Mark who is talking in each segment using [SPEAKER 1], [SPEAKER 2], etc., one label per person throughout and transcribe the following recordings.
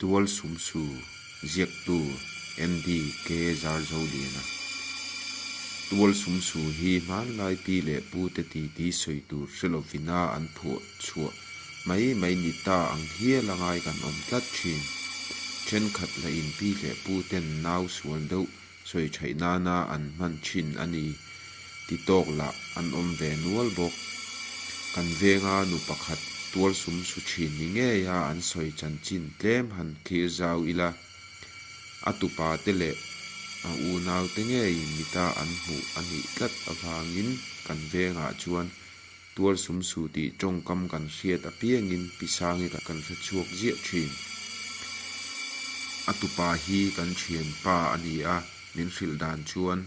[SPEAKER 1] Tual Sumsu ziaktu Andy K. Zarzoliana Tual Sumsu hi hmanlai pi leh pute titi sawi tur hre lovina an phuah chhuah mai mai ni ta ang hial a ngai kan awm tlat thin. Thenkhat lahin pi leh puten nau sual deuh sawi theih nana an hman thin a ni ti tawk lah an awm ve nual bawk. Kan venga nu pakhat tual sum su thin ni ngeia an sawi chanchin tlem han thlir zau ila, a tupa te leh a unau te ngeiin mita an hmuh a nih tlat avangin kan vengah chuan tual sum su tih tawngkam kan hriat apiangin Pi Sangi kan hre chhuak ziah thin. A tupa hi kan thianpa a ni a, min hrilh dan chuan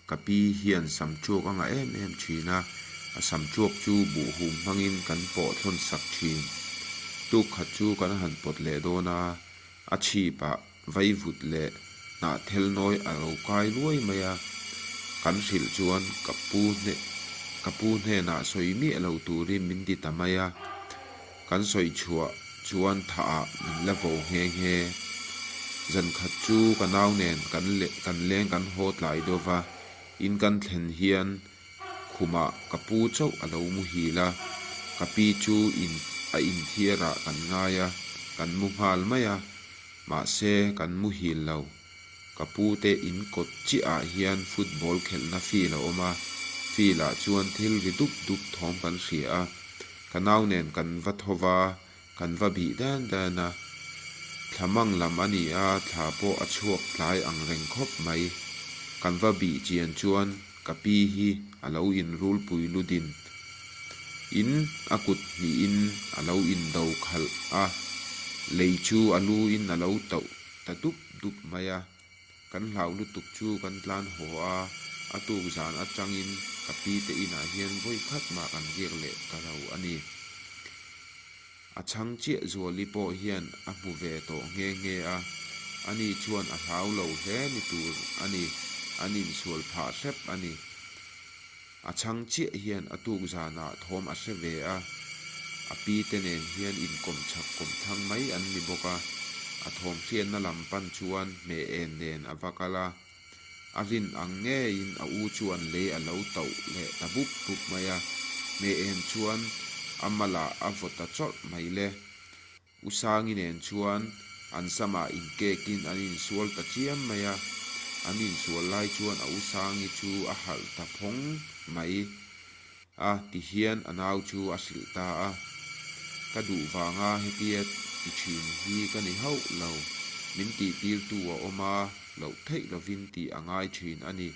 [SPEAKER 1] Ka pi hian sam chuak a ngah em em thin a, a sam chuak chu buhhum hmangin kan pawh thlawn sak thin. Tuk khat chu kan han pawt leh dawn a, a chhipah vaivut leh hnah thel nawi a lo kai luai mai a. Kan hrilh chuan ka pu hne ka pu hnenah sawi miah lo turin min ti ta mai a. Kan sawi chhuah chuan thah ah min la vo nghe nghe. Zan khat chu ka nau nen kan kan leng kan haw tlai deuh va, in kan thlen hian khumah ka pu chauh a lo muhil a, ka pi chu in a inthiar ah kan ngai a, kan mu nghal mai a, mahse kan muhil lo. Ka pu te in kawt chiah ah hian football khelhna field a awm a, field ah chuan thil ri dup dup thawm kan hria a, Ka nau nen kan va tho va, kan va bih dan dan a. Thla mang lam a ni a, thla pawh a chhuak tlai ang reng khawp mai. Kan va bih chian chuan ka pi hi a lo inrulpui ludin in a kut hnihin a lo indo khalh a, lei chu a lu in a lo tauh ta dup dup mai a. Kan hlau lutuk chu kan tlan haw a, a tuk zan atangin ka pi te inah hian vawi khat mah kan riak leh ta lo a ni. A chhang chiah Zuali pawh hian a hmu ve tawh nghe nghe a, ani chuan a hlau lo hle ni tur a ni, an insual phah hrep a ni. A chhang chiah hian a tuk zanah thawm a hre ve a, a pi te nen hian inkawm chhak kawm thlang mai an ni bawk a, a thawm hriatna lam pan chuan hmeh en nen a va kal a, a rin ang ngeiin a u chuan lei a lo tauh leh ta bup bup mai a, hmeh en chuan a malah a vaw ta chawrh mai le. U Sangi nen chuan an samah inkekin an insual ta chiam mai a, an insual lai chuan a U Sangi chu a harh ta phawng mai a tihian a nau chu a hrilh ta a, Ka duh vanga hetia ti thin hi ka ni hauh lo, min tihtirtu a awm a, loh theih lovin tih a ngai thin a ni.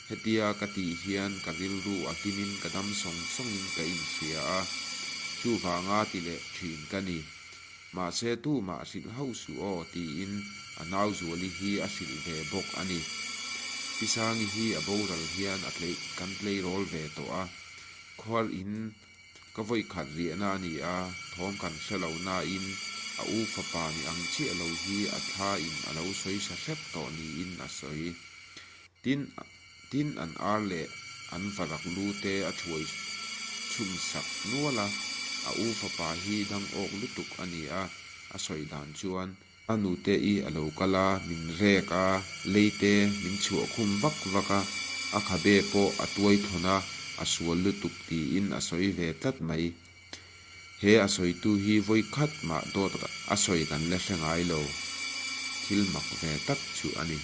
[SPEAKER 1] Hetia ka tih hian ka rilru a hlimin ka dam sawng sawngin ka inhria a, chuvanga ti leh thin ka ni. Mahse tumah hrilh hauh suh aw tiin a nau Zuali hi a hrilh ve bawk a ni. Pi Sangi hi a boral hian a tleih kan tleirawl ve tawh a, khuar in Ka vawikhat riahna a ni a, thawm kan hre lo nain a u fapa ni ang chiah lo hi a thla in a lo sawi sa hrep tawh niin a sawi. Tin, tin an ar leh an varak lu te a thuai chhum sak nual a, a u fapa hi dang awk lutuk a ni a, a sawi dan chuan. A nute i a lo kal a, min rek a, leite min chhuah khum vak vak a, a khabe pawh a tuai thawn a, a sual lutuk tiin a sawi ve tlat mai. He a sawitu hi vawi khat mah dawt a sawi kan la hre ngai lo. Thil mak ve tak chu a ni.